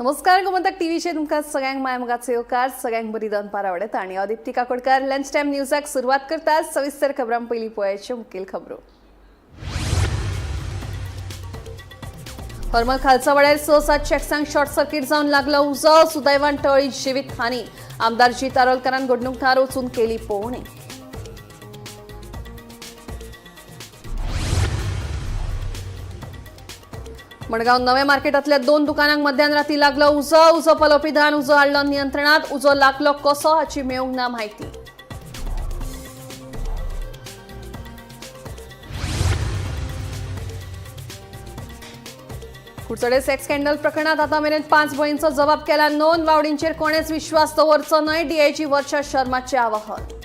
नमस्कार गोमंतक टीव्हीचेर तुमकां सगळ्यांक मायमोगाचो येवकार. सगळ्यांक बरी दनपार आवडटा आनी हांव दीप्ती काकोडकर. लंच टायम न्यूजाक सुरवात करता. सविस्तर खबरां पयलीं पळयाच्यो मुखेल खबरो. हरमल खालसा वाड्यार 6-7 शॅक्सांक शॉर्ट सर्किट जावन लागलो उजो. सुदैवान टळी जिवीत हानी. आमदार जीत आरोलकरान घडणूक थळार वचून केली पळोवणी. मडगांव नव्या मार्केटांतल्या 2 दुकानांक मध्यान राती लागलो उजो. उजो पालोवपी दळान उजो हाडलो नियंत्रणात. उजो लागलो कसो हाची मेळूंक ना म्हायती. कुडचडे सेक्स स्कॅन्डल प्रकरणात आता मेरेन 5 बळींचो जबाब केला नोंद. वावडींचेर कोणेच विश्वास दवरचो न्हय, डीआयजी वर्षा शर्माचे आवाहन.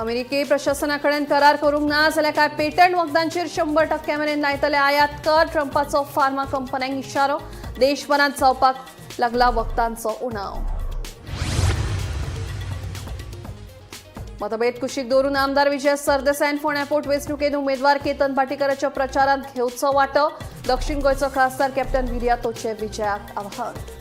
अमेरिकी प्रशासनाकडेन करार करूंक ना जाल्यार काय पेटंट वखदांचेर 100% मेरेन लायतले आयात कर. ट्रंपाचो फार्मा कंपन्यांक इशारो. देशभरांत जावपाक लागला वखदांचो उणाव. मतभेद कुशीक दवरून आमदार विजय सरदेसायान फोंड्या पोटवेंचणुकेंत उमेदवार केतन भाटीकाराच्या प्रचारांत घेवचो वांटो. दक्षिण गोंयचो खासदार कॅप्टन विरियातोचे विजयाक आवाहन.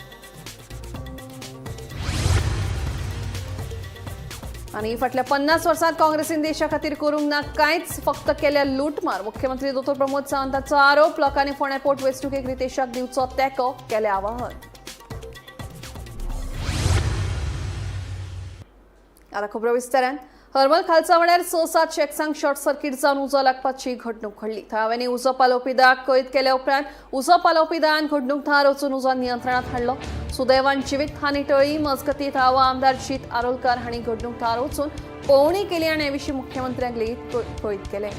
आनी फाटल्या 50 वर्सांत काँग्रेसीन देशा खातीर करूंक ना कांयच, फक्त केल्या लूटमार. मुख्यमंत्री दोतोर प्रमोद सावंताचो आरोप. लोकांनी फोंड्या पोटवेंचणुकेक रितेशाक दिवचो तेंको, केलें आवाहन. आता खबरो विस्तारान. हरमल खालसा वाड्यार 6-7 शॅक्सांक शॉर्ट सर्किट जावन उजो लागपाची घडणूक घडली. थळाव्यांनी उजो पालोवपी दळाक कळीत केल्या उपरांत उजो पालोवपी दळान घडणूक थळार वचून उजो नियंत्रणात हाडलो. सुदैवान जिवीत हानी टळ्ळी. मजगती थळावो आमदार जीत आरोलकर हांणी घडणूक थळार वचून पळोवणी केली आनी हे विशीं मुख्यमंत्र्यांक लेगीत कळीत केलें.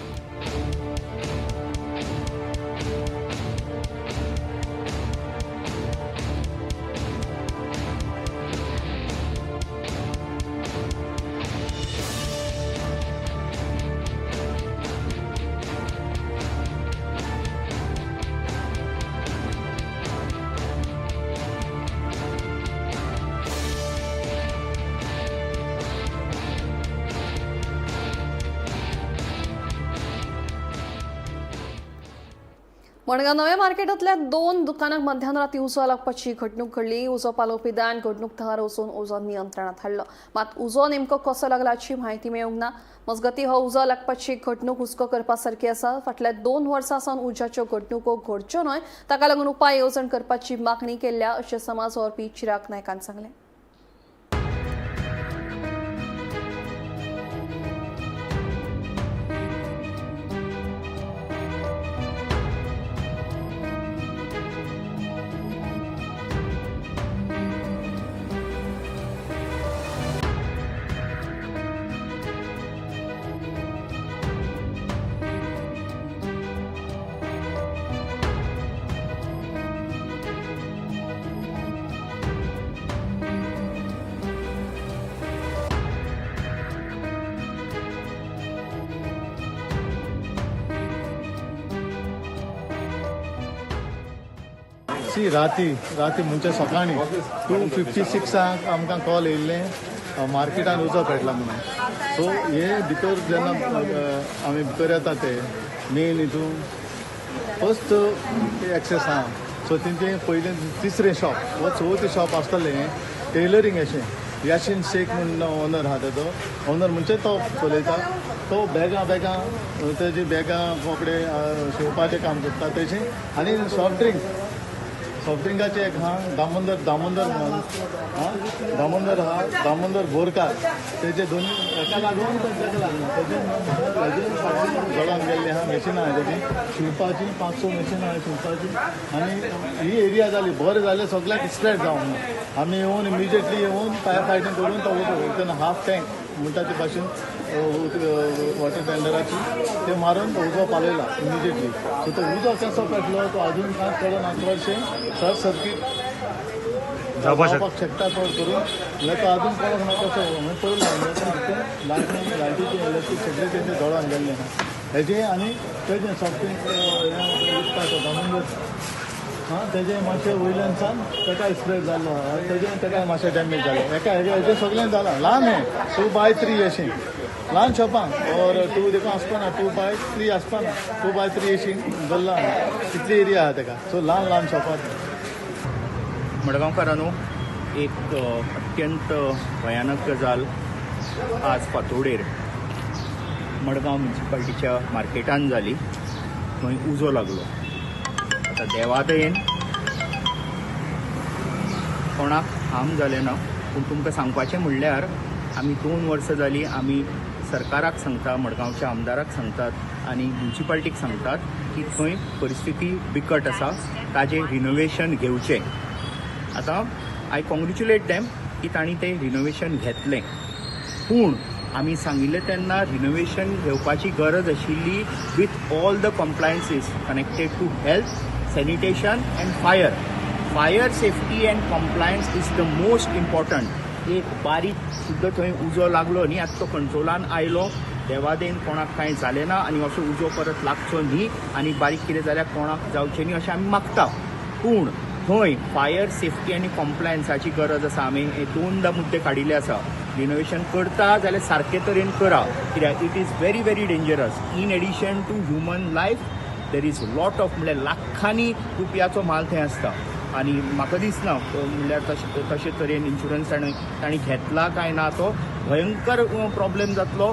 मडगांव नव्या मार्केटांतल्या 2 दुकानांक मध्यान राती उजो लागपाची घडणूक घडली. उजो पालोवपी दळान घडणूक थळार वचून उजो नियंत्रणात हाडलो. मात उजो नेमको कसो लागला हाची म्हायती मेळूंक ना. मजगती हो उजो लागपाची घडणूक हुस्को करपा सारकी आसा. फाटल्या 2 वर्सां सावन उज्याच्यो घडणुको घडच्यो न्हय ताका लागून उपाय येवजण करपाची मागणी केल्या अशें समाज वावुरपी चिराग नायकान सांगलें. सी राती राती म्हणजे सकाळी 2:56 आमकां कॉल येयल्लें मार्केटान उजो पेटला म्हणून. सो हे भितर जेन्ना आमी भितर येता ते मेन हितून फर्स्ट एक्सेस आहा. सो तेंचे पयलें तिसरें शॉप व चवथें शॉप आसतलें टेलरींग अशें. याशीन शेख म्हूण ओनर आहा तेजो. ओनर म्हणजे तो चलयता. तो बॅगां बॅगां तेजी बॅगां कपडे शिंवपाचें काम करता तेजें. आनी सॉफ्ट ड्रिंक सॉफ्ट ड्रिंकाचे एक हा दामोदर दामोदर हा दामोदर हा दामोदर बोरकार तेजे दोन एका लागून ताका लागना तेजे जळोन गेल्ले आहा. मॅशिनां आहा तेजी शिंवपाची 500 मॅशिनां आहा शिंवपाची. आनी ही एरिया जाली बरें जालें सगळ्याक स्प्रेड जावंक ना. आमी येवन इमिजिएटली येवन फायर फायटींग करून तो उजो हाफ टँक म्हणटा ते भाशेन वॉटर टेंडराची ते मारून तो उजो पालयला इमिजिएटली. सो तो उजो कसो पेटलो तो अजून कांयच कळना. चडशें शॉर्ट सर्कीट जावपाक शकता चड करून. म्हणल्यार तो अजून कळोंक ना कसो. म्हणून पयलो भितर लायटीचे इलेक्ट्रीक सगळें तेंचे जळोन गेल्लें आहा हेजें. आनी तेजें सॉफ्ट ड्रिंक हें विकता तो दामोदर हां तेजें मातशें वयल्यान सान तेका स्प्रेड जाल्लो आहा. तेजें तेका मातशें डॅमेज जालें. एका हेजें सगळें जालां ल्हान हें 2 by 3 अशें. ल्हान शॉपां और 2 देखून आसपाना 2x3 आसपाना 2x3 अशी गल्ला तितली एरिया आहा तेका. सो ल्हान ल्हान शॉपां. मडगांवकारांनो, एक अत्यंत भयानक गजाल आज फांतोडेर मडगांव म्युनिसिपाल्टीच्या मार्केटान जाली. थंय उजो लागलो. आतां देवादयेन कोणाक हार्म जालें ना, पूण तुमकां सांगपाचें म्हणल्यार आमी 2 वर्सां जालीं आमी सरकाराक सांगता, मडगांवच्या आमदाराक सांगतात आनी म्युनिसिपाल्टीक सांगतात की थंय परिस्थिती बिकट आसा, ताजें रिनोवेशन घेवचें. आतां I congratulate them की तांणी तें रिनोवेशन घेतलें, पूण आमी सांगिल्लें तेन्ना रिनोवेशन घेवपाची गरज आशिल्ली with all the compliances connected to health, sanitation and fire. Fire safety and compliance is the most important. एक बारीक सुद्दां थंय उजो लागलो न्ही, आतां तो कंट्रोलान आयलो, देवादेन कोणाक कांय जालें ना आनी असो उजो परत लागचो न्ही आनी बारीक कितें जाल्यार कोणाक जावचें न्ही अशें आमी मागता. पूण थंय फायर सेफ्टी आनी कॉम्प्लायन्साची गरज आसा. आमी हे 2दा मुद्दे काडिल्ले आसा. रिनोवेशन करता जाल्यार सारके तरेन करा, कित्याक it is very very dangerous. In addition to human life there is lot of, म्हणल्यार लाखांनी रुपयाचो माल थंय आसता आनी म्हाका दिसना म्हणल्यार तशे तरेन इन्शुरन्स तांणी घेतला काय ना. तो भयंकर प्रॉब्लेम जातलो,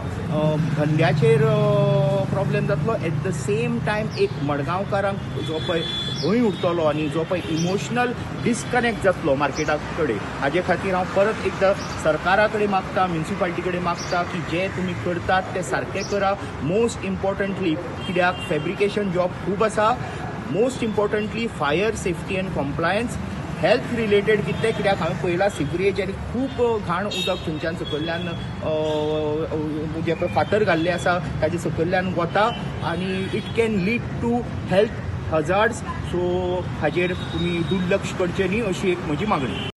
धंद्याचेर प्रॉब्लेम जातलो. एट the same time एक मडगांवकारांक जो पळय भंय उरतलो आनी जो पळय इमोशनल डिस्कनेक्ट जातलो मार्केटा कडेन. हाजे खातीर हांव परत एकदां सरकारा कडेन मागता, म्युनिसिपाल्टी कडेन मागता की जे तुमी करतात ते सारकें करा. मोस्ट इम्पॉर्टंटली कित्याक फेब्रिकेशन जॉब खूब आसा, most importantly fire safety and compliance, health related कितें, कित्याक हांवें पळयलां सिवरेज आनी खूब घाण उदक थंयच्यान सकयल्यान जे पळय फातर घाल्ले आसा ताजे सकयल्यान वता आनी it can lead to health hazards. So हाजेर तुमी दुर्लक्ष करचें न्ही अशी एक म्हजी मागणी.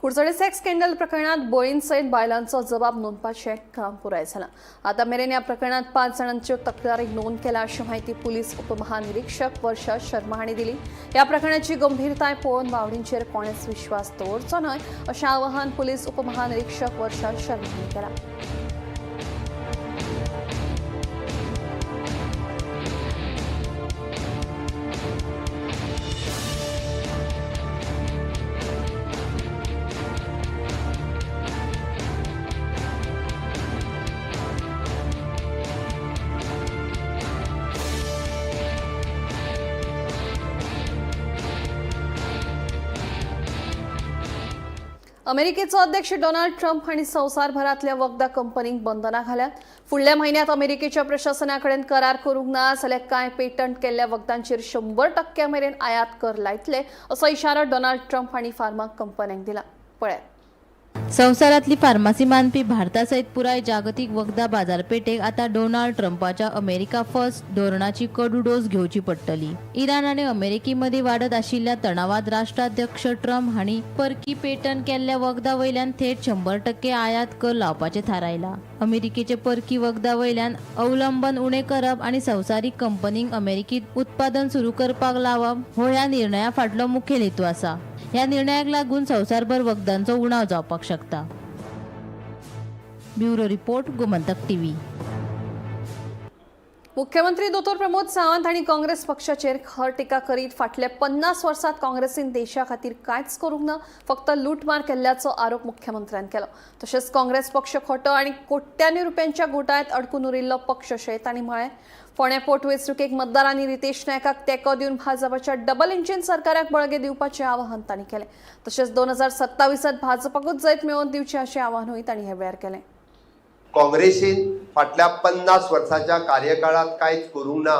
कुडचडे सेक्स स्कँडल प्रकरणात बळींसयत बायलांचो जबाब नोंदपाचें काम पुराय जालां. आतां मेरेन ह्या प्रकरणात 5 जाणांच्यो तक्रारी नोंद केल्या अशी माहिती पुलीस उपमहानिरीक्षक वर्षा शर्मा हांणी दिली. ह्या प्रकरणाची गंभीरताय पळोवन वावडींचेर कोणेच विश्वास दवरचो न्हय अशें आवाहन पुलीस उपमहानिरीक्षक वर्षा शर्मा हांणी केलां. अमेरिकेचो अध्यक्ष डोनाल्ड ट्रम्प हांणी संवसारभरांतल्या वखदां कंपनींक बंधनां घाल्यात. फुडल्या म्हयन्यांत अमेरिकेच्या प्रशासना कडेन करार करूंक ना जाल्यार कांय पेटंट केल्ल्या वखदांचेर 100% मेरेन आयात कर लायतले असो इशारो डोनाल्ड ट्रम्प हांणी फार्मा कंपन्यांक दिला. पळयात. संवसारांतली फार्मासी मानपी भारता सयत पुराय जागतीक वखदां बाजारपेठेक आतां डोनाल्ड ट्रम्पाच्या अमेरिका फर्स्ट धोरणाची कडू डोस घेवची पडटली. इराण आनी अमेरिके मदीं वाडत आशिल्ल्या तणावात राष्ट्राध्यक्ष ट्रम्प हांणी परकी पेटंट केल्ल्या वखदां वयल्यान थेट 100% आयात कर लावपाचें थारायलां. अमेरिकेचे परकी वखदां वयल्यान अवलंबन उणें करप आनी संवसारीक कंपनींक अमेरिकेंत उत्पादन सुरू करपाक लावप हो ह्या निर्णया फाटलो मुखेल हेतू आसा. ह्या निर्णयाक लागून संवसारभर वखदांचो उणाव जावपाक शकता. Bureau report, Gomantak TV. मुख्यमंत्री दोतोर प्रमोद सावंत हांणी काँग्रेस पक्षाचेर खर टिका करीत फाटल्या 50 वर्सांत काँग्रेसीन देशा खातीर कांयच करूंक ना, फक्त लूटमार केल्ल्याचो आरोप मुख्यमंत्र्यान केलो. तशेंच काँग्रेस पक्ष खोटो आनी कोट्यांनी रुपयांच्या घोटाळ्यांत अडकून उरिल्लो पक्ष अशें तांणी म्हळें. फोंड्या पोटवेंचणुकेक मतदारांनी रितेश नायकाक तेंको दिवन भाजपाच्या डबल इंजिन सरकाराक बळगें दिवपाचें आवाहन तांणी केलें. तशेंच 2027 भाजपाकूच जैत मेळोवन दिवचें अशें आवाहनूय तांणी ह्या वेळार केलें. काँग्रेसीन फाटल्या 50 वर्सांच्या कार्यकाळात कांयच करूंक ना,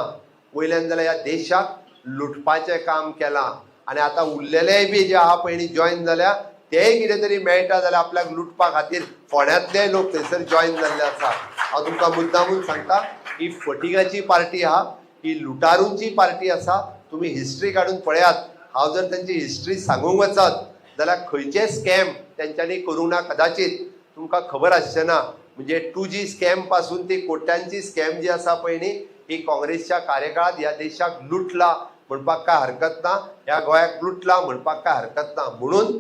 वयल्यान जाल्यार ह्या देशाक लुटपाचें काम केलां आनी आतां उरलेलेय बी जे आहा पयलीं जॉयन जाल्या तेय कितें तरी मेळटा जाल्यार आपल्याक लुटपा खातीर फोंड्यांतलेय लोक थंयसर जॉयन जाल्ले आसा. हांव तुमकां मुद्दामून सांगता, ही फटिंगाची पार्टी आहा, ही लुटारूंची पार्टी आसा. तुमी हिस्ट्री काडून पळयात. हांव जर तांची हिस्ट्री सांगूंक वचत जाल्यार खंयचे स्कॅम तेंच्यांनी करूंक ना कदाचित तुमकां खबर आसचें ना. म्हणजे 2G scam पासून ती कोट्यांची स्कॅम जी आसा पळय न्ही, ही काँग्रेसच्या कार्यकाळात ह्या देशाक लुटला म्हणपाक काय हरकत ना, ह्या गोंयाक लुटला म्हणपाक काय हरकत ना. म्हणून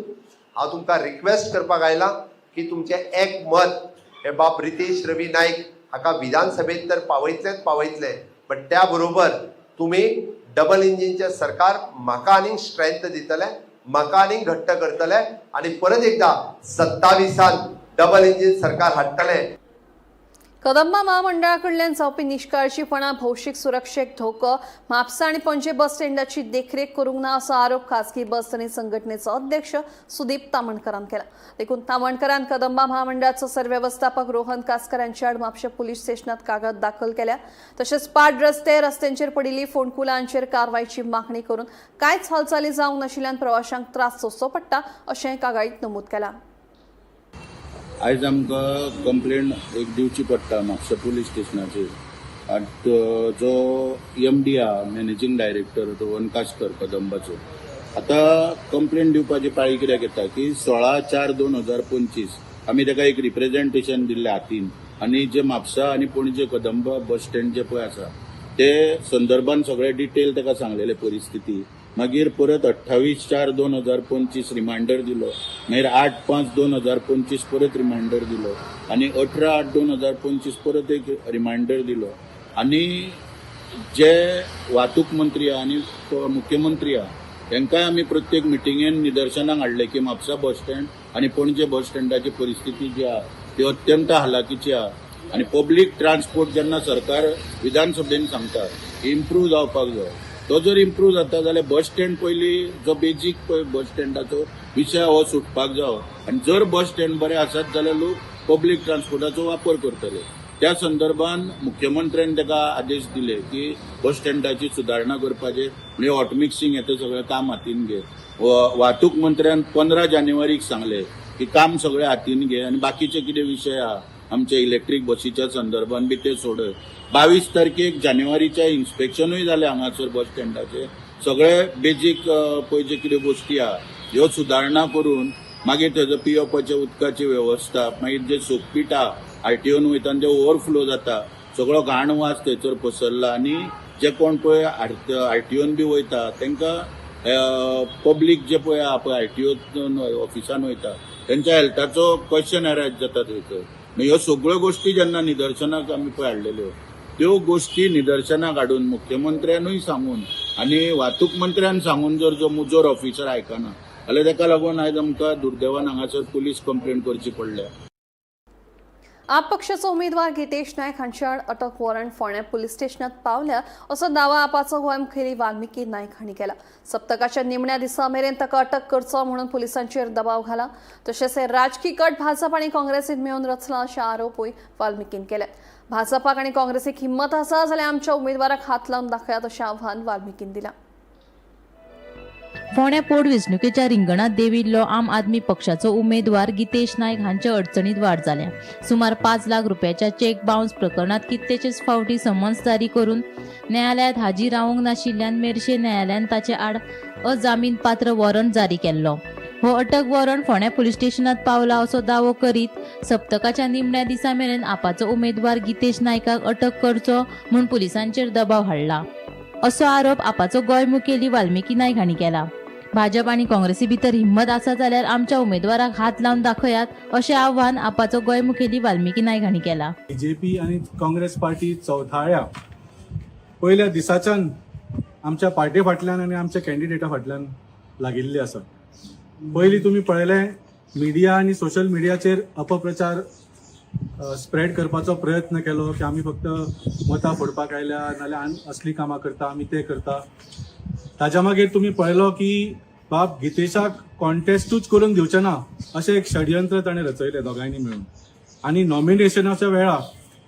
हांव तुमकां रिक्वेस्ट करपाक आयला की तुमचें एक मत हे बाब रितेश रवी नायक हाका विधानसभेत तर पावयतलेच पावयतले, बट त्या बरोबर तुमी डबल इंजिनचें सरकार म्हाका आनीक स्ट्रेंथ दितले, म्हाका आनीक घट्ट करतले आनी परत एकदा 27 डबल इंजीन सरकार हाडटले. कदंबा महामंडळाकडल्यान जावपी निष्काळजीपणा, भौशीक सुरक्षेक धोको, म्हापसा आनी पणजे बस स्टँडाची देखरेख करूंक ना असो आरोप खासगी बस आनी संघटनेचो अध्यक्ष सुदीप तामणकरान केला. देखून तामणकरान कदंबा महामंडळाचो सरवेवस्थापक रोहन कासकर हांचे आड म्हापशें पुलीस स्टेशनात कागद दाखल केल्या. तशेंच पाड रस्ते, रस्त्यांचेर पडिल्ली फोंडकुलांचेर कारवायची मागणी करून कांयच हालचाली जावंक नाशिल्ल्यान प्रवाशांक त्रास सोंसचो पडटा अशें कागाळीत नमूद केलां. आयज आमकां कंप्लेन एक दिवची पडटा म्हापशा पुलीस स्टेशनाचेर. आनी जो एम डी आहा, मॅनेजींग डायरेक्टर रोहन कासकर कदंबाचो, आतां कंप्लेन दिवपाची पाळी कित्याक येता की 16/4/2025 आमी ताका एक रिप्रेझेंटेशन दिल्लें हातीन आनी जे म्हापसा आनी पणजे कदंबा बस स्टँड जे पळय आसा ते संदर्भान सगळे डिटेल ताका सांगलेले परिस्थिती. मागीर परत 28/4/2025 रिमायंडर दिलो, मागीर 8/5/2025 परत रिमायंडर दिलो आनी 18/8/2025 परत एक रिमायंडर दिलो. आनी जे वाहतूक मंत्री आहा आनी मुख्यमंत्री आहा तांकांय आमी प्रत्येक मिटिंगेन निदर्शनाक हाडलें की म्हापसा बस स्टँड आनी पणजे बस स्टँडाची परिस्थिती जी आहा ती अत्यंत हालाकीची आहा. आनी पब्लीक ट्रान्सपोर्ट जेन्ना सरकार विधानसभेन सांगता इम्प्रूव जावपाक जाय, तो जर इम्प्रूव जाता जाल्यार बस स्टँड पयलीं जो बेजीक पळय बस स्टँडाचो विशय हो सुटपाक जावो. आनी जर बस स्टँड बरे आसत जाल्यार लोक पब्लीक ट्रान्सपोर्टाचो वापर करतले. त्या संदर्भान मुख्यमंत्र्यान ताका आदेश दिले की बस स्टँडाची सुदारणा करपाचे, म्हणजे हॉट मिक्सिंग हें तें सगळें काम हातीन घे. वाहतूक मंत्र्यान 15 जानेवारीक सांगलें की काम सगळें हातीन घे आनी बाकीचे कितें विशय आहा आमचे इलेक्ट्रीक बसीच्या संदर्भान बी ते सोडय. 22 तारखेक जानेवारीच्या इन्स्पेक्शनूय जालें हांगासर बस स्टँडाचेर. सगळे बेजीक पळय जे कितें गोश्टी आहा ह्यो सुदारणा करून मागीर थंयसर पियोवपाच्या उदकाची वेवस्था, मागीर जे सोकपीट आहा आरटीओन वयता ते ओवरफ्लो जाता, सगळो घाण वास थंयसर पसरला आनी जे कोण पळय आरटीओन बी वयता तांकां पब्लीक जे पळय आहा पळय आरटीओ ऑफिसान वयता तेंच्या हेल्थाचो क्वेश्चन एरायज जाता थंयसर. ह्यो सगळ्यो गोश्टी जेन्ना निदर्शनाक आमी पळय हाडलेल्यो त्यो गोश्टी निदर्शनाक हाडून मुख्यमंत्र्यानूय सांगून आनी वाहतूक मंत्र्यान सांगून जर जो मुजोर ऑफिसर आयकना जाल्यार ताका लागून आयज आमकां दुर्दैवान हांगासर पुलीस कंप्लेन करची पडल्या. आप पक्षाचो उमेदवार गितेश नायक हांचे आड अटक वॉरंट फोंडें पुलीस स्टेशनात पावल्या असो दावा आपाचो गोंय मुखेली वाल्मिकी नायक हांणी केला. सप्तकाच्या निमण्या दिसा मेरेन ताका अटक करचो म्हणून पुलिसांचेर दबाव घाला. तशेंच हे राजकी कट भाजप आनी काँग्रेसीन मेळून रचला अशे आरोपूय वाल्मिकीन केले. भाजपाक आनी काँग्रेसीक हिंमत आसा जाल्यार आमच्या उमेदवाराक हात लावन दाखयात अशें आव्हान वाल्मिकीन दिलां. फोंड्या पोटवेंचणुकेच्या रिंगणात देंविल्लो आम आदमी पक्षाचो उमेदवार गितेश नायक हांच्या अडचणीत वाड जाल्या. सुमार 5 लाख रुपयाच्या चेक बाउन्स प्रकरणात कितलेशेच फावटी समन्स जारी करून न्यायालयात हाजीर रावंक नाशिल्ल्यान मेरशे न्यायालयान ताचे आड अजामीनपात्र वॉरंट जारी केल्लो. हो अटक वॉरंट फोंड्या पुलीस स्टेशनात पावला असो दावो करीत सप्तकाच्या निमण्या दिसा मेरेन आपाचो उमेदवार गितेश नायकाक अटक करचो म्हूण पुलिसांचेर दबाव हाडला असो आरोप आपाचो गोंय मुखेली वाल्मिकी नायक हांणी केला. भाजप आनी काँग्रेसी भितर हिंमत आसा जाल्यार आमच्या उमेदवाराक हात लावन दाखयात अशें आव्हान आपाचो गोंय मुखेली वाल्मिकी नायक हांणी केला. बीजेपी आनी काँग्रेस पार्टी चौथाळ्या पयल्या दिसाच्यान आमच्या पार्टी फाटल्यान आनी आमच्या कॅन्डिडेटा फाटल्यान लागिल्ली आसा. पयलीं तुमी पळयलें मिडिया आनी सोशल मिडियाचेर अपप्रचार स्प्रेड करपाचो प्रयत्न केलो की आमी फक्त मतां फोडपाक आयल्या नाल्यार असलीं कामां करता, आमी ते करता. ताज्या मागीर तुमी पळयलो की बाब गितेशाक कॉन्टेस्टूच करूंक दिवचे ना अशें एक षडयंत्र ताणें रचयलें दोगांयनी मेळून आनी नॉमिनेशनाच्या वेळार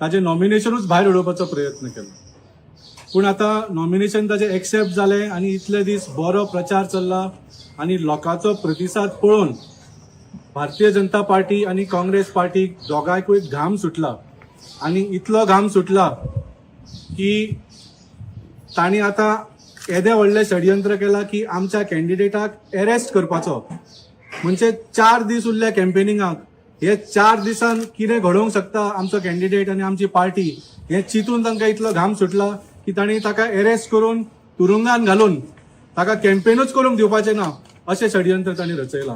ताजें नॉमिनेशनूच भायर उडोवपाचो प्रयत्न केलो. पूण आतां नॉमिनेशन ताजें एक्सेप्ट जालें आनी इतले दीस बरो प्रचार चल्ला आनी लोकांचो प्रतिसाद पळोवन भारतीय जनता पार्टी आनी काँग्रेस पार्टीक दोगांयकूय घाम सुटला आनी इतलो घाम सुटला की तांणी आतां येदें व्हडलें षडयंत्र केलां की आमच्या कॅन्डिडेटाक एरेस्ट करपाचो. म्हणजे 4 दीस उरले कॅम्पेनिंगाक, हे 4 दिसान कितें घडोवंक शकता आमचो कॅन्डिडेट आनी आमची पार्टी हें चिंतून तांकां इतलो घाम सुटला की तांणी ताका एरेस्ट करून तुरुंगान घालून ताका कॅम्पेनूच करूंक दिवपाचें ना अशें षडयंत्र तांणी रचयलां.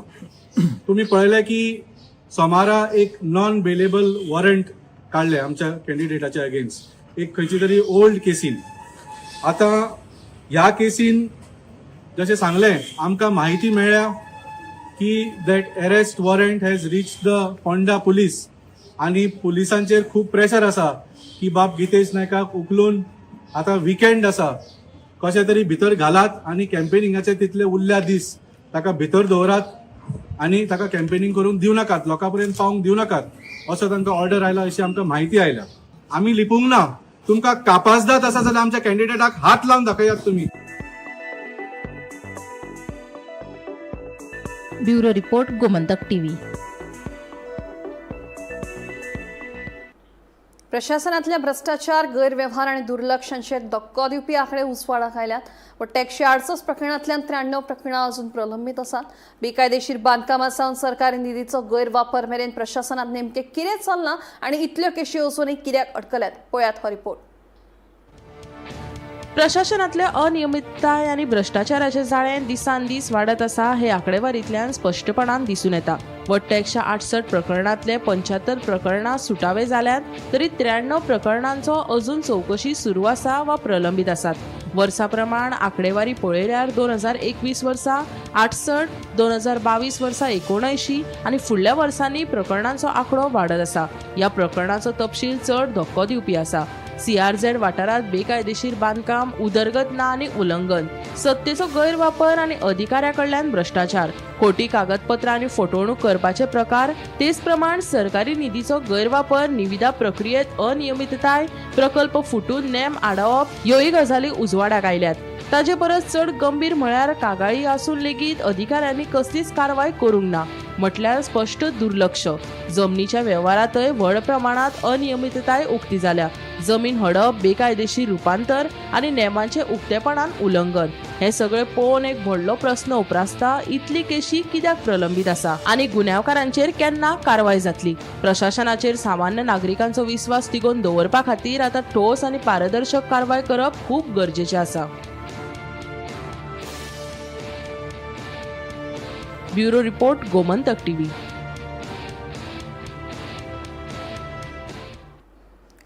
तुमी पळयलें की सोमारा एक नॉन बेलेबल वॉरंट काडलें आमच्या कॅन्डिडेटाच्या अगेन्स्ट एक खंयची तरी ओल्ड केसीन. आतां ह्या केसीन जशें सांगलें, आमकां म्हायती मेळ्ळ्या की that arrest warrant has reach the Ponda police आनी पुलिसांचेर खूब प्रेशर आसा की बाब गितेश नायकाक उखलून आतां विकेंड आसा, कशें तरी भितर घालात आनी कॅम्पेनिंगाचे तितले उरल्या दीस ताका भितर दवरात आनी ताका कॅम्पेनिंग करूंक दिवं नाकात, लोकां पर्यंत पावूंक दिवं नाकात, असो तांकां ऑर्डर आयला अशी आमकां म्हायती आयल्या. आमी लिपूंक ना. तुमकां कापाजदाद आसा जाल्यार आमच्या कॅन्डिडेटाक हात लावन दाखयात तुमी. Bureau report, Gomantak TV. प्रशासनातल्या भ्रष्टाचार, गैरव्यवहार आणि दुर्लक्षांचेर धक्को दिवपी आंकडे उजवाडाक आयल्यात. वट्ट 168 प्रकरणांतल्यान 93 प्रकरणां अजून प्रलंबीत आसात. बेकायदेशीर बांदकामां सावन सरकारी निधीचो गैरवापर मेरेन प्रशासनात नेमकें कितें चल्लां आनी इतल्यो केशी अजूनय कित्याक अडकल्यात, पळयात हो रिपोर्ट. प्रशासनातले अनियमितताय आनी भ्रष्टाचाराचे जाळें दिसान दीस वाडत आसा हे आंकडेवारींतल्यान स्पश्टपणान दिसून येता. वट्ट 168 प्रकरणांतले 75 प्रकरणां सुटावे जाल्यात, तरी 93 प्रकरणांचो अजून चवकशी सुरू आसा वा प्रलंबीत आसात. वर्सा प्रमाण आंकडेवारी पळयल्यार 2021 वर्सा 68, 2022 वर्सा 79 आनी फुडल्या वर्सांनी प्रकरणांचो आंकडो वाडत आसा. ह्या प्रकरणाचो तपशील चड धक्को दिवपी आसा. सीआरझेड वाठारांत बेकायदेशीर बांदकाम, उदरगत ना आनी उल्लंघन, सत्तेचो गैरवापर आनी अधिकाऱ्या कडल्यान भ्रष्टाचार, खोटी कागदपत्रां आनी फटवणूक करपाचे प्रकार, तेच प्रमाण सरकारी निधीचो गैरवापर, निविदा प्रक्रियेत अनियमितताय, प्रकल्प फुटून नेम आडावप ह्योय गजाली उजवाडाक आयल्यात. ताजे परस चड गंभीर म्हळ्यार कागाळी आसून लेगीत अधिकाऱ्यांनी कसलीच कारवाय करूंक ना, म्हटल्यार स्पश्ट दुर्लक्ष. जमनीच्या वेव्हारांतय व्हड प्रमाणात अनियमितताय उक्ती जाल्या. जमीन हडप, बेकायदेशीर रुपांतर आनी नेमांचें उक्तेपणान उल्लंघन हें सगळें पळोवन एक व्हडलो प्रस्न उप्रासता, इतली केशी कित्याक प्रलंबीत आसा आनी गुन्यांवकारांचेर केन्ना कारवाय जातली? प्रशासनाचेर सामान्य नागरिकांचो विस्वास तिगोवन दवरपा खातीर आतां ठोस आनी पारदर्शक कारवाय करप खूब गरजेचें आसा. Bureau report, Gomantak TV.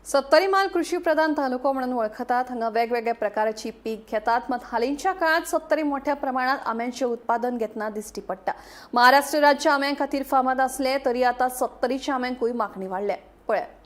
Sattari म्हाल कृषी प्रधान तालुको म्हणून वळखतात. हांगा वेगवेगळ्या प्रकारची पीक घेतात. मात हालींच्या काळात सत्तरी मोठ्या प्रमाणात आंब्यांचे उत्पादन घेतना दिश्टी पडटा. महाराष्ट्र राज्य आंब्यां खातीर फामाद असले तरी आता सत्तरीच्या आंब्यांकूय मागणी वाडल्या. पळयात.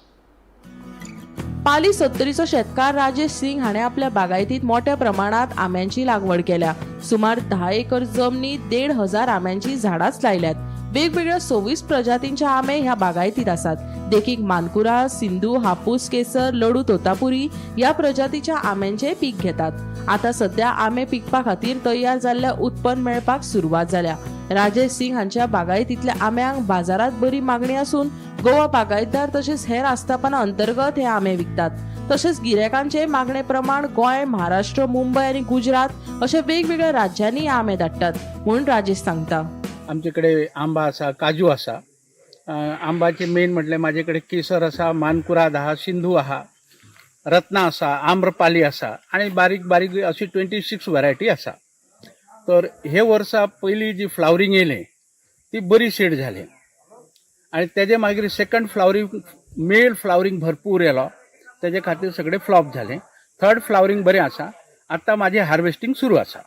पाली सत्तरीचो शेतकार राजेश सिंग हाणें आपल्या बागायतीत मोठ्या प्रमाणात आंब्यांची लागवड केल्या. सुमार 10 एकर जमनीत 1500 आंब्यांची झाडांच लायल्यात. वेगवेगळ्या 26 प्रजातींचे आंबे ह्या बागायतीत आसात. देखीक मानकुरा, सिंधू, हापूस, केसर, लडू, तोतापुरी ह्या प्रजातीच्या आंब्यांचे पीक घेतात. आता सध्या आंबे पिकपा खातीर तयार जाल्ल्या उत्पन्न मेळपाक सुरवात जाल्या. राजेश सिंग हांच्या बागायतींतल्या आंब्यांक बाजारात बरी मागणी आसून गोवा बागायतदार तशेंच हेर आस्थापना अंतर्गत हे आंबे विकतात. तशेंच गिरायकांचे मागणे प्रमाण गोंय, महाराष्ट्र, मुंबय आनी गुजरात अशा वेगवेगळ्या राज्यांनी हे आंबे धाडटात म्हूण राजेश सांगता. आमचे कडेन आंबा आसा, काजू आसा. आंबाचे मेन म्हटल्यार म्हाजे कडेन केसर आसा, मानकुराद आहा, सिंधू आहा, रत्ना आसा, आम्रपाली आसा आनी बारीक बारीक अशी 26 व्हरायटी आसा. तर हे वर्सा पयली जी फ्लावरींग येयलें ती बरी सेट जाली आनी तेजे मागीर सेकंड फ्लावरींग, मेल फ्लावरींग भरपूर येयलो, तेजे खातीर सगळें फ्लॉप जालें. थर्ड फ्लावरींग बरें आसा. आतां म्हाजें हार्वेस्टींग सुरू आसा.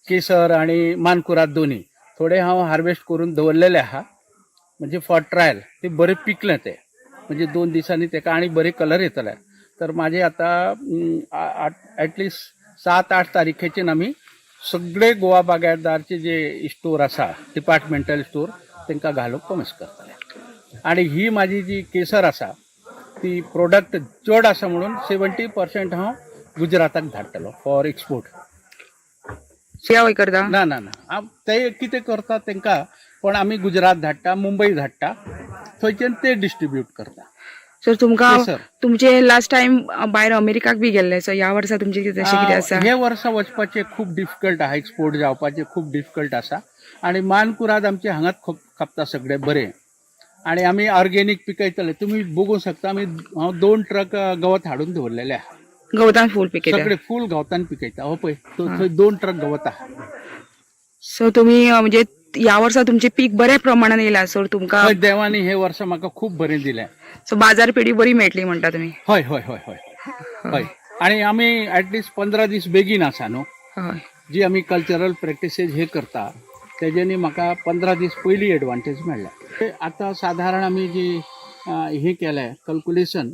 केसर आनी मानकुराद दोनी थोडे हांव हार्वेस्ट करून दवरलेले आहा, म्हणजे फॉर ट्रायल. ते बरें पिकलें ते, म्हणजे 2 दिसांनी तेका आनी बरे कलर येतले. तर माझे आता एटलिस्ट 7-8 तारखेच्यान आमी सगळे गोवा बागायतदारचे जे स्टोर आसा, डिपार्टमेंटल स्टोर, तांकां घालूंक कॉमेस करतले. आनी ही म्हाजी जी केसर आसा ती प्रोडक्ट चड आसा म्हणून 70% हांव गुजराताक धाडटलो फॉर एक्सपोर्ट. हय करता? ना ना ना, ते कितें करता तांकां, पण आमी गुजरात धाडटा, मुंबय धाडटा, थंयच्यान ते डिस्ट्रीब्यूट करता. सो तुमकां Yes, sir. तुमचे लास्ट टायम भायर अमेरिकाक बी गेल्ले, सो ह्या वर्सा तुमचे कितें तशें कितें आसा? हे वर्सा वचपाचें खूब डिफिकल्ट आहा. एक्सपोर्ट जावपाचें खूब डिफिकल्ट आसा आनी मानकुराद आमचे हांगाच खूब खपता सगळे बरे आनी आमी ऑर्गेनीक पिकयतले. तुमी बघूंक शकता, आमी हांव 2 ट्रक गवत हाडून दवरलेले आहा. गवतान फूल पिकयता? सगळे फूल गवतान पिकयता. हो पळय, थंय 2 ट्रक गवत आहा. सो तुमी म्हणजे ह्या वर्सा तुमचें पीक बऱ्या प्रमाणान येयलां, सो तुमकां हय, देवांनी हे वर्सा म्हाका खूब बरें दिलें. सो बाजारपेठी बरी मेळटली म्हणटा तुमी? हय हय हय हय हय. आनी आमी एटलिस्ट 15 दीस बेगीन आसा न्हू, हय, जी आमी कल्चरल प्रॅक्टिसेस हे करता तेज्यानी म्हाका 15 दीस पयली एडवांटेज मेळ्ळ्या. आतां सादारण आमी जी हे केलें कॅल्कुलेशन,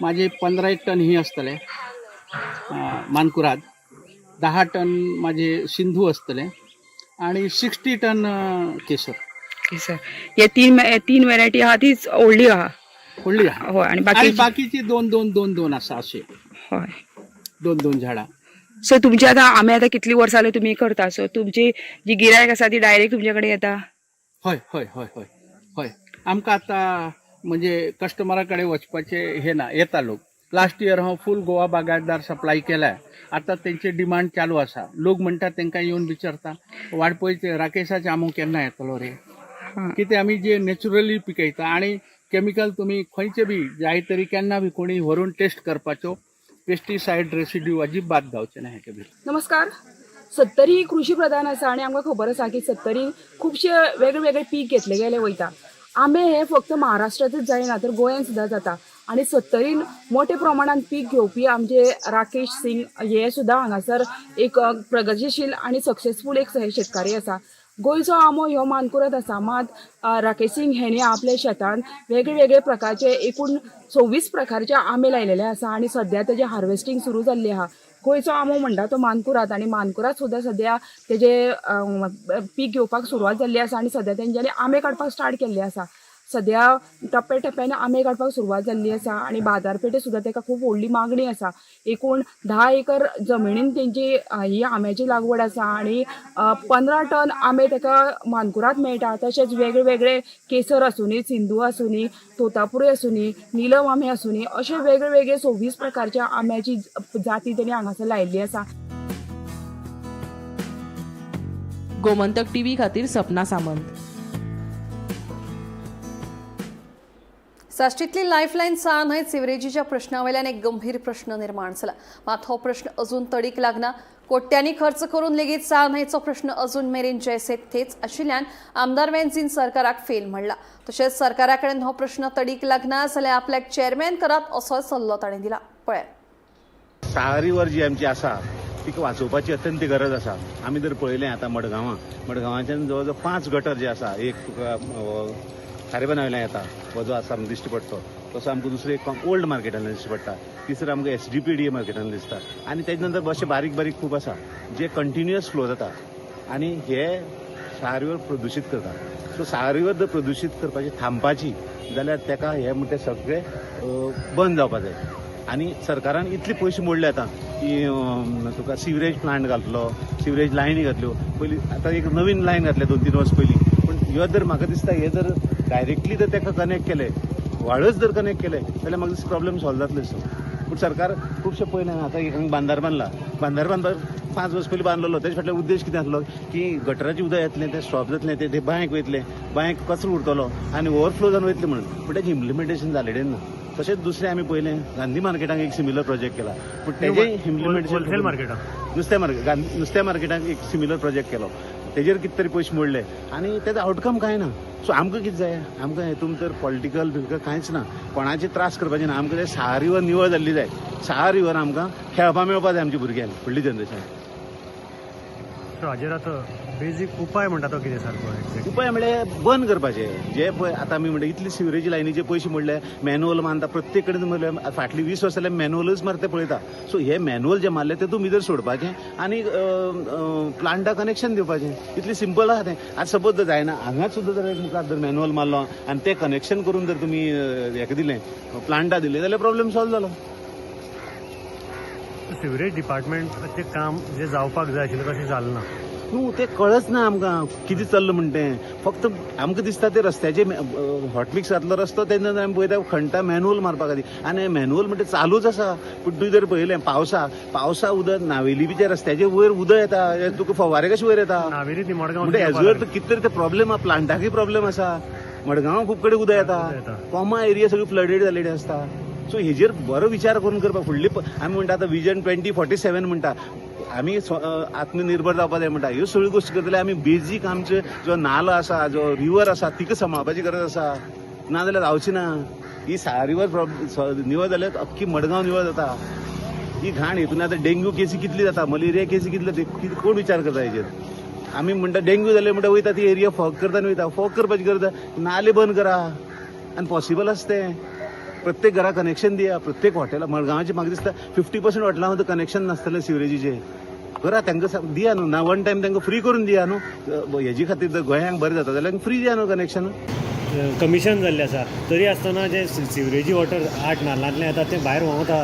माझे 15 एक टन ही आसतले मानकुराद, 10 टन माझे सिंधू आसतले आनी 60 टन केसर. केसर हे तीन व्हेरायटी आहा तीच व्हडली आहा? व्हडली आहा. हय. आनी आनी बाकीची 2 2 2 2 आसा अशे. हय, 2 2 झाडां. सो तुमचे आतां आमे आतां कितली वर्सां जाली तुमी करता, सो तुमची जी गिरायक आसा ती डायरेक्ट तुमचे कडेन येता? हय हय हय हय हय. आमकां आतां म्हणजे कस्टमरा कडेन वचपाचें हें ना, येता लोक. लास्ट इयर हांव फूल गोवा बागायतदार सप्लाय केल्या, आतां तेंचे डिमांड चालू आसा. लोक म्हणटा तेंकां येवन विचारता वाडपयचे राकेशाचे आमो केन्ना येतलो रे, कितें आमी जे नॅचरली पिकयता आनी केमिकल तुमी खंयचे बी जाय तरी केन्ना बी कोणी व्हरून टेस्ट करपाच्यो, पेस्टिसायड रेसिड्यू अजिबात जावचें ना हेचे भितर. नमस्कार. सत्तरी कृशी प्रधान आसा आनी आमकां खबर आसा की सत्तरी खुबशे वेगळे वेगळे पीक घेतले गेले वयता. आंबे हे फक्त महाराष्ट्रांतच जायना तर गोंयांत सुद्दां जाता आनी सत्तरीन मोठे प्रमाणान पीक घेवपी आमचे राकेश सिंग हे सुद्दां हांगासर एक प्रगतीशील आनी सक्सेसफूल एक शेतकारी आसा. गोंयचो आंबो ह्यो मानकुराद आसा, मात राकेश सिंग हेणी आपल्या शेतान वेगळे वेगळे प्रकारचे एकूण 26 प्रकारचे आंबे लायलेले आसा आनी सद्या तेजें हार्वेस्टींग सुरू जाल्लें आहा. गोंयचो आंबो म्हणटा तो मानकुराद आनी मानकुराद सुद्दां सद्या तेजे पीक घेवपाक सुरवात जाल्ली आसा आनी सद्या तेंच्यांनी आंबे काडपाक स्टार्ट केल्ले आसा. सद्या टप्प्या टप्प्यान आंबे काडपाक सुरवात जाल्ली आसा आनी बाजारपेठे सुद्दां तेका खूब व्हडली मागणी आसा. एकूण 10 एकर जमिनीन तेंची ही आंब्याची लागवड आसा आनी 15 टन आंबे तेका मानकुराद मेळटा. तशेंच वेगळे वेगळे केसर आसूनी, सिंधू आसूनी, तोतापुरी आसूनी, निलम आंबे आसूनी, अशे वेगळे वेगळे 26 प्रकारच्या आंब्याची जाती तेणी हांगासर लायिल्ली आसा. गोमंतक टीव्ही खातीर सपना सामंत. साश्टीतली लायफलायन साळ न्हंय सिवरेजीच्या प्रश्नावेल्यान एक गंभीर प्रश्न निर्माण जाला. मात हो प्रश्न अजून तडीक लागना. कोट्यांनी खर्च करून लेगीत साळ न्हंयचो प्रश्न अजून मेरेन जैसे थेच आशिल्ल्यान आमदार वेन्झीन सरकाराक फेल म्हणला. तशेंच सरकारा कडेन हो प्रश्न तडीक लागना जाल्यार आपल्याक चेअरमॅन करात असो सल्लो ताणें दिला. पळय, साळ रिवर जी आमची आसा तिका वाचोवपाची अत्यंत गरज आसा. आमी जर पळयलें आतां मडगांवाच्यान जवळ जवळ 5 गटर जे आसा, एक तुका खारेबाना वयल्यान येता हो जो आसा दिश्टी पडटा, तसो आमकां दुसरो एक ओल्ड मार्केटान दिश्टी पडटा, तिसरो आमकां SDPDA मार्केटान दिसता आनी तेजे नंतर अशे बारीक बारीक खूब आसा जे कंटिन्युअस फ्लो जाता आनी हे साळ रिवर प्रदुशीत करता. सो साळ रिवर जर प्रदुशीत करपाची थांबपाची जाल्यार तेका हे म्हणटे सगळे बंद जावपा जाय. आनी सरकारान इतले पयशे मोडले आतां की तुका सिवरेज प्लांट घातलो, सिवरेज लायनी घातल्यो, पयलीं आतां एक नवीन लायन घातल्या 2-3 वर्स पयलीं. पूण ह्यो जर म्हाका दिसता हे जर डायरेक्टली जर ताका कनेक्ट केले, व्हाळच जर कनेक्ट केले जाल्यार म्हाका दिसता प्रॉब्लेम सॉल्व जातलो दिसता. पूण सरकार खुबशे पळयलें आतां एक बांदार बांदला, बांदार बांदपाक 5 वर्स पयलीं बांदलेलो, तेजे फाटल्यान उद्देश कितें आसलो की गटराचें उदक येतलें तें स्टॉप जातलें, तें बांयक वयतलें, बांयक कचरो उरतलो आनी ओवरफ्लो जावन वयतलें म्हणून. पूण तेजें इम्प्लिमेंटेशन जालें ना. तशेंच दुसरें आमी पळयलें गांधी मार्केटाक एक सिमिलर प्रोजेक्ट केला, पूण तेजें इम्प्लिमेंटेशन मार्केटाक नुस्त्या मार्केटाक एक सिमिलर प्रोजेक्ट केलो, तेजेर कितें तरी पयशे मोडले आनी तेजो आवटकम कांय ना. सो आमकां कितें जाय, आमकां हेतून तर पॉलिटिकल बिलकल कांयच ना, कोणाचे त्रास करपाचे ना. आमकां साळ रिवर निवळ जाल्ली जाय, साळ रिवर आमकां खेळपा मेळपा जाय आमच्या भुरग्यांक, फुडली जनरेशन. हाजेर आतां बेजीक उपाय म्हणटा तो कितें सारको? उपाय म्हळ्यार बंद करपाचे जे पळय आतां आमी म्हणटा इतली सिवरेज लायनीचे पयशे मोडले, मॅन्युअल मानता प्रत्येक कडेन म्हणल्यार फाटली 20 वर्सां जाल्यार मॅन्युअलूच मारता पळयता. सो हे मॅन्युअल जे मारले ते तुमी भितर सोडपाचें आनी प्लांटा कनेक्शन दिवपाचें, इतलें सिंपल आसा तें. आतां सपोज जर जायना हांगाच सुद्दां जर मुखार जर मॅन्युअल मारलो आनी तें कनेक्शन करून जर तुमी हेका दिलें, प्लांटा दिलें जाल्यार प्रॉब्लेम सॉल्व जालो. सिवरेज डिपार्टमेंटाचें काम जें जावपाक जाय आशिल्लें तशें जालें ना. न्हू तें कळच ना आमकां कितें चल्लां म्हण तें. फक्त आमकां दिसता ते रस्त्याचे हॉटमिक्स घातलो रस्तो, तेन्ना आमी पळयता खणटा मॅन्युअल मारपा खातीर आनी मॅन्युअल म्हणटा चालूच आसा. पूण तुवें जर पळयलें पावसा उदक नावेली रस्त्याचे वयर उदक येता, तुका फवारे कशे वयर येता नावेली मडगांव. म्हणजे हेजो कितें तरी ते प्रॉब्लेम आसा, प्लांटाकय प्रॉब्लेम आसा, मडगांव खूब कडेन उदक येता, कोमा एरिया सगळी फ्लडेड जाल्लेली आसता. सो हेजेर बरो विचार करून करपाक फुडली आमी म्हणटा आतां विजन 2047 म्हणटा, आमी आत्मनिर्भर जावपा जाय म्हणटा. ह्यो सगळ्यो गोश्टी करतले आमी बेजीक आमचे जो नालो आसा, जो रिवर आसा, तिका सांबाळपाची गरज आसा. नाजाल्यार जावची ना. ही रिवर निवळ जाल्यार अख्खी मडगांव निवळ जाता. ही घाण हितून आतां डेंग्यू केसी कितली जाता, मलेरिया केसी कितली जाता, कोण विचार करता हेजेर? आमी म्हणटा डेंग्यू जाले म्हणटा वयता ती एरिया फॉग करता आनी वयता. फॉग करपाची गरज, नाले बंद करा आनी पॉसिबल आसा तें. प्रत्येक घरा कनेक्शन दिया, प्रत्येक हॉटेला. मडगांवाचें म्हाका दिसता 50% हॉटेलां सुद्दां कनेक्शन नासतलें सिवरेजीचें. करा तांकां दिया न्हू, ना वन टायम तांकां फ्री करून दिया न्हू. हेजी खातीर जर गोंयांक बरें जाता जाल्यार फ्री दिया न्हू कनेक्शन. कमिशन जाल्लें आसा तरी आसतना जें सिवरेजी वॉटर 8 नाल्लांतलें येता तें भायर व्हांवता.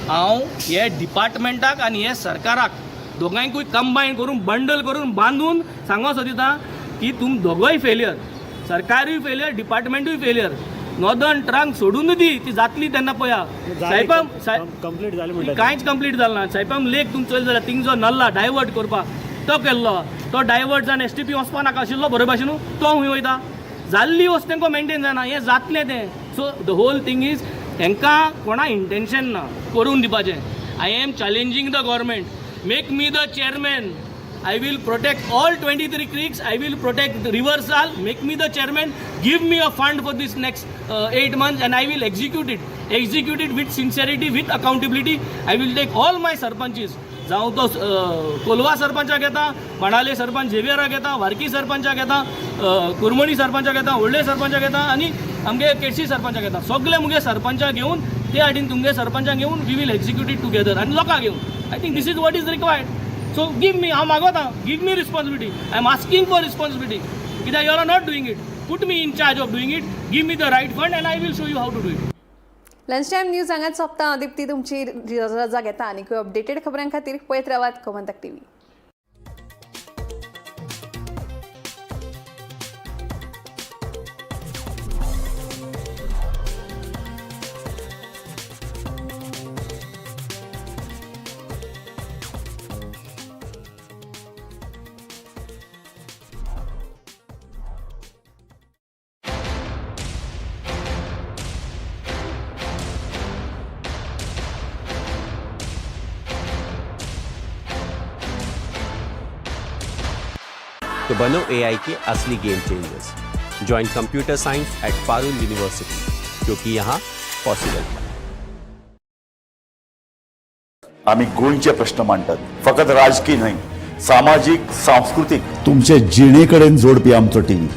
हांव हे डिपार्टमेंटाक आनी हे सरकाराक दोगांयकूय कंबायन करून बंडल करून बांदून सांगो सोदिता की तुम दोगोय फेलियर, सरकारूय फेलियर, डिपार्टमेंटूय फेलियर. नॉर्दर्न ट्रंक सोडून दी, ती जातली तेन्ना पळया. सायपम कंप्लीट जाली म्हणटा, कांयच कंप्लीट जालें ना. सायपम लेक तुम चोयलें जाल्यार थिंग जो नल्ला डायवर्ट करपाक तो केल्लो, तो डायवर्ट जावन एस टी पी वचपा नाका आशिल्लो बरे भाशेन, तो हुंय वयता. जाल्ली वस्त तांकां मेनटेन जायना, हें जातलें तें. So the whole thing is तांकां कोणा इंटेन्शन ना करून दिवपाचें. I am challenging the government, make me the chairman, I will protect all 23 creeks, I will protect the river Sal, make me the chairman, give me a fund for this next 8 months and I will execute it. Execute it with sincerity, with accountability. I will take all my sarpanches. जावं तो कोलवा सरपंचाक येता, बाणाले सरपंच झेवियराक येता, वारकी सरपंचाक येता, कुरमणी सरपंचाक येता, व्हडले सरपंचाक येता आनी आमगे केडशी सरपंचाक येता. सगळे मुगे सरपंचाक घेवन ते हाडीन तुमगे सरपंचाक घेवन we will execute it together आनी लोकांक घेवन. I think this is what is required. So give me, हांव मागोता, give me responsibility. I am asking for responsibility कित्याक you are not doing it. Put me in charge of doing it, give me the right fund and I will show you how to do it. Lunch time news हांगाच सोंपता. दीप्ती तुमची रजा घेता आनी updated खबरां खातीर पळयत रावात गोमंतक टीव्ही. तो बनो एआई के असली game changers. Join computer science at Parul university, क्योंकि यहाँ पॉसिबल है. आम्ही गोंयचे प्रश्न मांडटात, फकत राजकीय न्हय, सामाजीक, सांस्कृतीक, तुमचे जिणे कडेन जोडपी आमचो टीव्ही,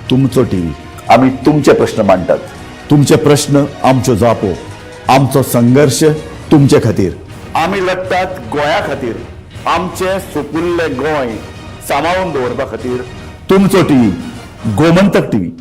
तुमचो टीव्ही. आम्ही तुमचे प्रश्न मांडटात, तुमचे प्रश्न आमच्यो जापो, आमचो संघर्ष तुमचे खातीर. आमी लढतात गोंया खातीर, आमचे सुपुल्ले गोंय सांबाळून दवरपा खातीर. तुमचो टीव्ही, गोमंतक टीव्ही.